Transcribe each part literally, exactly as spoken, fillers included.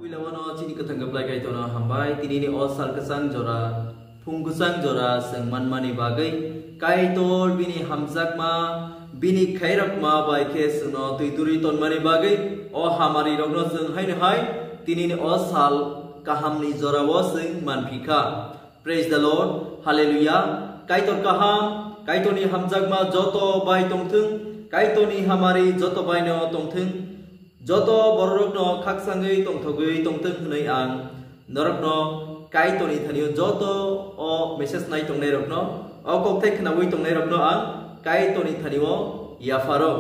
Puilawano chini kwthang kwplai Kaitorno hambai, tinini o sal kwchang jora, phung kwchang jora chwng manmani bagwi, Kaitor bini hamjakma, bini khairokma bai khe chwngno twi duri tonmani bagwi, o hamari rokno chwng haino hai tinini o sal kahamni jorao chwng manphi kha. Praise the Lord. Hallelujah. Kaitor kaham, Kaitorni hamjakma joto bai tongthwng, Kaitorni hamari joto baino tongthwng, joto bororokno khaksangwi tongthogwi tongthwng hwnwi ang norokno Kaitorni thani-o joto o message nai tongnairokno, o kokthai khnaui tongnairokno ang Kaitorni thani-o yapharo.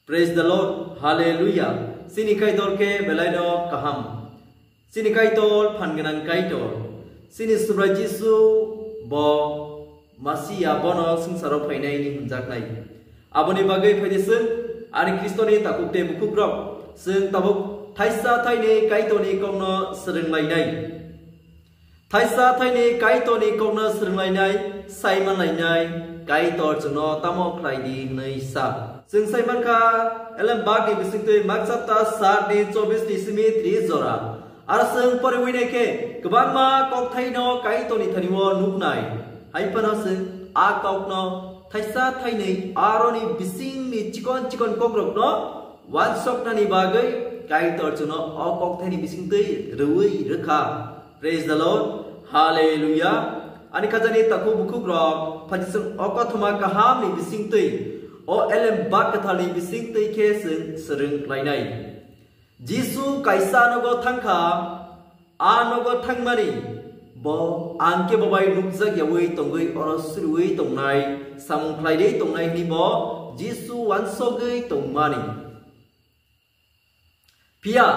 Praise the Lord. Hallelujah. Chini Kaitor khe belaino kaham. Chini Kaitor phan gwnang Kaitor. Chini Subrai Jisu bo Masiya, bono swngcharo phainaini hwnjaknai. Aboni bagwi phaidi chwng ani Khristoni takhuk tei bukhukrok. Chwng tabuk thaisa thaini Kaitorni kokno swrwnglainai. Thaisa thaini Kaitorni kokno swrwnglainai, saimanlainai, Kaitor chwngno tamo khlai di hwnwi sa. Chwng sai mankha, Elembakni bisingtwi Mak chapter satni chobisni simi tris jora. Aro chwng poriwi naikhe, kwbangma kokthaino Kaitorni thani-o nuknai. Hai phano chwng a kokno thaisa thainwi aroni bisingni chikon chikon kokrokno wansoknani bagwi Kaitor chwngno o kokthaini bisingtwi rwui rwkha. Praise the Lord. Hallelujah. Ani khajani takhuk bukhukrok, phaidi chwng o kothoma kahamni bisingtwi, o Elembak kwtharni bisingtwi khe chwng swrwng lainai. Jisu kaisa nogo thangkha, a nogo thangmani bo ang khe bo bai nukjak yaui tongwi oro suriui tongnai, samung khlairwi tongnai hwnwi bo Jisu wansogwi tongmani. Phiya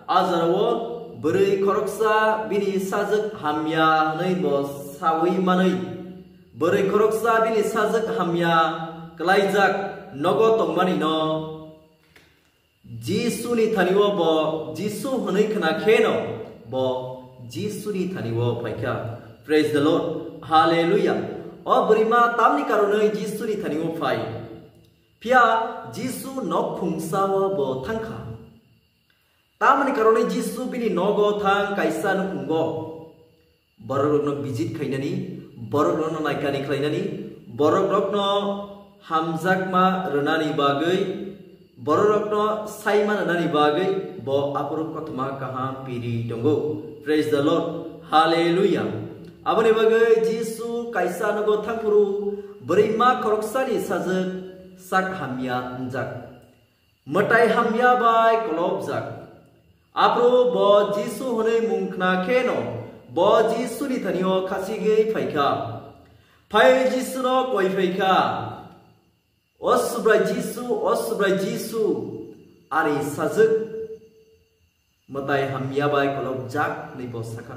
a jorao bwrwi khoroksa bini sajwk hamya hwnwi bo saui manwi, bwrwi khoroksa bini sajwk hamya kwlaijak nogo tongmani no Jisuni thani-o bo Jisu hwnwi khna kheno bo Jisuni thani-o phaikha. Praise the Lord. Hallelujah. O bwrwima tamni karonwi Jisuni thani-o phai? Phiya Jisu nok phungsa-o bo thangkha. Tamni karonwi Jisu bini nogo thang kaisa nukhungo. Borokrokno visit khainani, borokrokno naikani khlainani, borokrokno hamjakma rwnani bagwi, borokrokno saima rwnani bagwi bo aphuru kothoma kaham piri tongo. Praise the Lord. Hallelujah. Aboni bagwi Jisu kaisa nogo thangphuru bwrwima khoroksani sajwk sak hamya wngjak. Mwtai hamya bai kolobjak. Aphuru bo Jisu hwnwi mung khna kheno bo Jisuni thani-o khasigwi phaikha. Phai Jisuno koi phaikha, "O Subrai Jisu, o Subrai Jisu, ani sajwk mwtai hamya bai kolobjak," hwnwi bo sakha.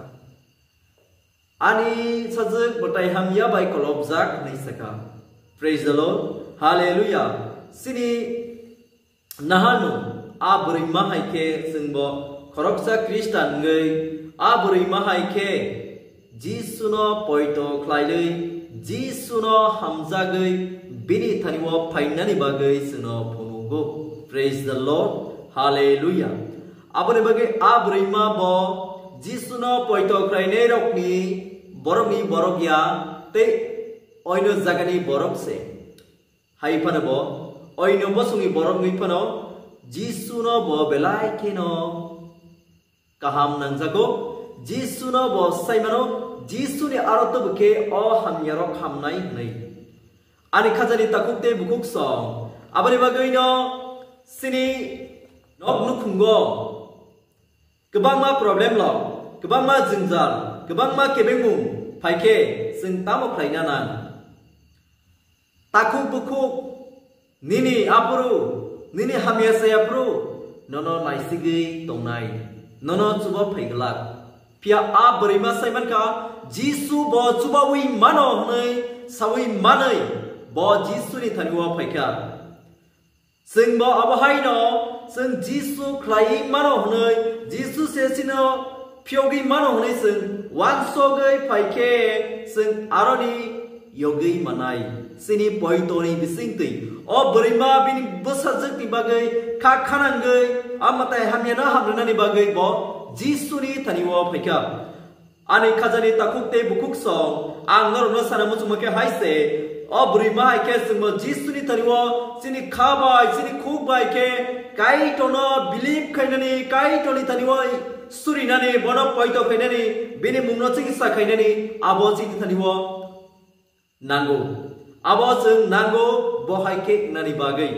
"Ani sajwk mwtai hamya bai kolobjak," hwnwi sakha. Praise the Lord. Hallelujah. Chini nahano a bwrwima hai khe chwngbo khoroksa Khristan wngwi a bwrwima hai khe Jisuno poito khlailwi, Jisuno hamjagwi bini thani-o phainani bagwi chwngno phunugo. Praise the Lord. Hallelujah. Aboni bagwi a bwrwima bo Jisuno poito khlainairokni borokni borok ya tei oino jagani borok se. Hai phano bo oino bosongni borok wngwi phano Jisuno bo belai kheno kaham nangjago. Jisuno bo sai mano, Jisuni aro tubukhe o hamyarok hamnai hwnwi. Ani khajani takhuk tei bukhuk song. Aboni bagwino chini nok nukhungo kwbangma problem rok, kwbangma jwngjal, kwbangma kebengmung phaikhe chwng tamo khlaina nang? Takhuk bukhuk, nini aphuru, nini hamya saya phuru nono naisigwi tongnai, nono chuba phaiglak. Phiya a bwrwima sai mankha, Jisu bo chubaui mano hwnwi saui manwi bo Jisuni thani-o phaikha. Chwngbo abo haino chwng Jisu khlaiwi mano hwnwi, Jisu se chino phiyogwi mano hwnwi chwng wansogwi phaikhe chwng aroni yogwi manai. Chini poitoni bisingtwi o bwrwima bini bwsajwkni bagwi kha khanangwi a mwtai hamyano hamrwnani bagwi bo Jisuni thani-o phaikha. Ani khajani takhuk tei bukhuk song, ang norokno sana muchungma khe hai se, o bwrwima hai khe chwngbo Jisuni thani-o chini kha bai, chini khuk bai khe Kaitorno believe khainani, Kaitorni thani-o surinani, bono poito khainani, bini mungno chingsa khainani, abo chini thani-o nango. Abo chwng nango, bo hai khe wngnani bagwi.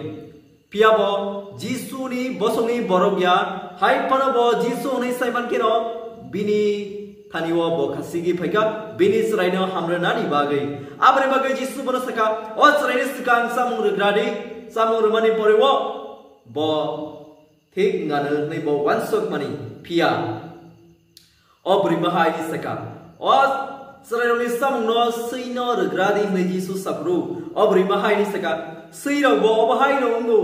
Phiya bo Jisuni bosongni borok ya, hai phano bo Jisu hwnwi sai man kheno bini thani-o bo khasigi phaikha, bini chwraino hamrwnani bagwi. Aboni bagwi Jisu bono sakha, "O chwraini swkang chamung rwgra di, chamung rwmani pore-o bo thik wngnano," hwnwi bo uansukmani. Phiya o bwrwima hai hwnwi sakha, "O chwrairokni chamungno swino rwgra di," hwnwi Jisu saphuru. O bwrwima hai hwnwi sakha, "Swirokbo obo haino wngo.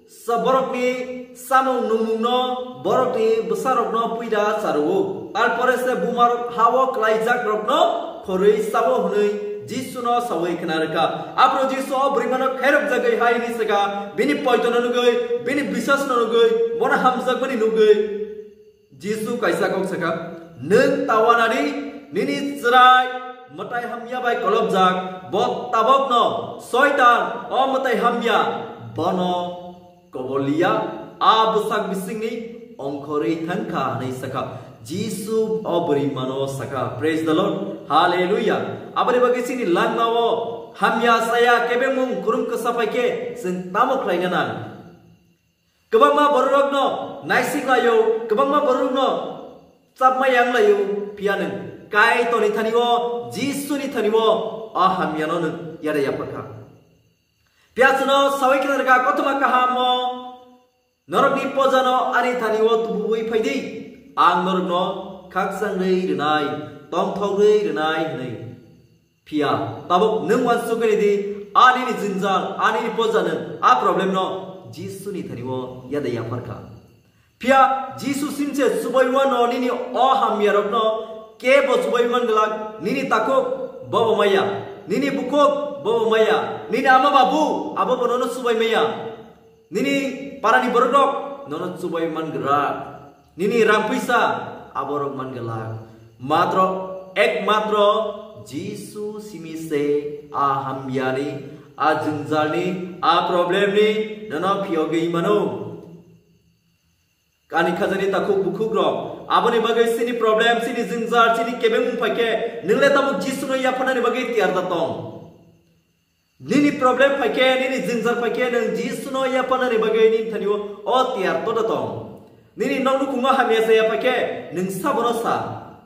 Sa-, borokni chamung nungmungno borokni bwsarokno puida charwo. Tarpore se bumarok ha-o klaijakrokno khorwi chao," hwnwi Jisuno saui khna rwkha. Aphuru Jisu o bwrwimano khairokjagwi hai hwnwi sakha, bini poitono nugwi, bini bisasno nugwi, bono hamjakmani nugwi. Jisu kaisa kok sakha, "Nwng ta uanadi, nini chwrai mwtai hamya bai kolobjak, bo tabokno Soitan, o mwtai hamya, bono koboliya, a bwsak bisingni ongkhorwi thangkha," hwnwi sakha. Jisu o bwrwimano sakha. Praise the Lord. Hallelujah. Aboni bagwi chini langmao hamya saya kebengmung kurum kwsa phaikhe chwng tamo khlaina nang? Kwbangma bororokno naisik laio, kwbangma bororokno chapma yang laio, phiya nwng Kaitorni thani-o, Jisuni thani-o, a hamyano nwng yada yapharkha. Phiya chwngno saui khna rwkha, kothoma kahamo norokni pojano ani thani-o tubuwi phaidi, ang norokno khakchangwi rwnai, tongthogwi rwnai hwnwi. Phiya tabuk nwng uansukgwi di, a nini jwngjal, a nini poja nwng a problem no Jisuni thani-o yada yapharkha. Phiya Jisu simse chubaiwano nini o hamyarokno kebo chubai man glak, nini takhuk bobo maya, nini bukhuk bobo maya, nini ama babu abo bo nono chubai maya. Nini parani bororok nono chubai man glak. Nini rang puisa aborok man glak. Matro, ekmatro Jisu simi se a hamyani, a jwngjalni, a problemni nono phiyogwi mano. Ani khajani takhuk bukhuk rok, aboni bagwi chini problem, chini jwngjal, chini kebengmung phaikhe, nwng le tabuk Jisuno yapharnani bagwi tiyar da tong? Nini problem phaikhe, nini jwngjal phaikhe, nwng Jisuno yapharnani bagwi nini thani-o o tiyar to da tong? Nini nok nukhungo hamya saya phaikhe, nwng sabono sa,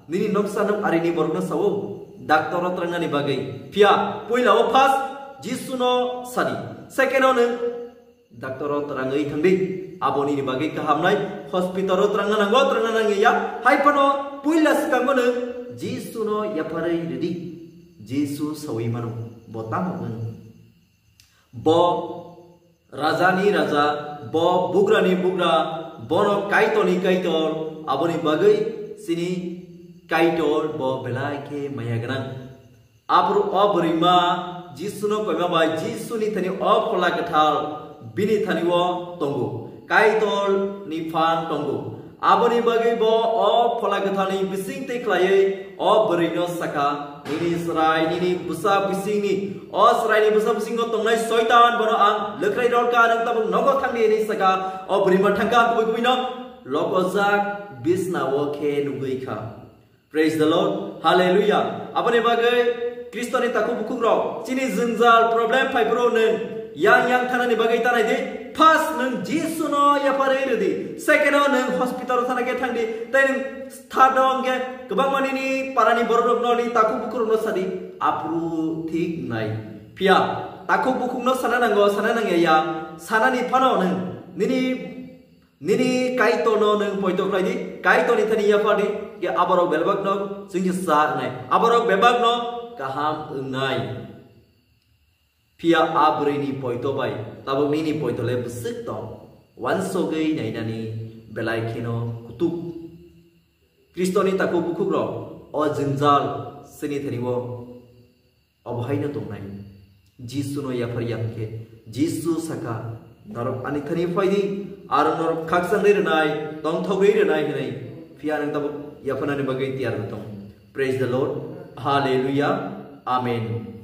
nini noksa nok arini borokno sao, doctor-o twrangnani bagwi. Phiya puila-o first Jisuno sadi, second-o nwng doctor-o twrangwi thangdi, abo nini bagwi kahamnai. Hospital-o twrangna nango, twrangna nangya, hai phano puila swkango nwng Jisuno yapharwi rwdi. Jisu saui mano, bo tamo nwng? Bo rajani raja, bo bugrani bugra, bono Kaitorni Kaitor, aboni bagwi chini Kaitor bo belai khe maya gwnang. Aphuru o bwrwima Jisuno koima bai Jisuni thani o Phola Kwthar bini thani-o tongo. Kaitorni phan tongo. Aboni bagwi bo o Phola Kwtharni bising twi khlaiwi o bwrwino sakha, "Nini chwrai, nini bwsa bisingni, o chwraini bwsa bisingo tongnai Soitan, bono ang lwkhrai rwrwkha, nwng tabuk nogo thangdi," hwnwi sakha. O bwrwima thangkha, kubui kubuino lokojak bisnao khe nugwi kha. Praise the Lord. Hallelujah. Aboni bagwi Khristoni takhuk bukhukrok, chini jwngjal problem phaiphuru nwng yang yang thanani bagwi tanai di. First nwng Jisuno yapharwi rwdi. Second o nwng hospital thana khe thangdi. Tei nwng third o hwnkhe kwbangma nini parani bororokno, nini takhuk bukhukrokno sadi. Aphuru thik nai. Phiya takhuk bukhukno sana nango, sana nangya ya. Sanani phano nwng nini Nini Kaitorno nwng poito khlai di, Kaitorni thani yaphar di, khe aborok belbakno chwngsa cha wngnai, aborok bebakno kaham wngnai. Phiya a bwrwini poito bai tabuk nini poito le bwswk tong, uansugwi nainani belai kheno kutuk. Khristoni takhuk bukhukrok o jwngjal chini thani-o obo haino tongnai. Jisu no yaphar ya khe, Jisu saka, "Norok ani thani phai di, aro norok khakchang rwi rwnai, tongthok rwi rwnai," hwnwi. Phiya nwng tabuk yapharnani bagwi tiyar wng tong. Praise the Lord. Hallelujah. Amen.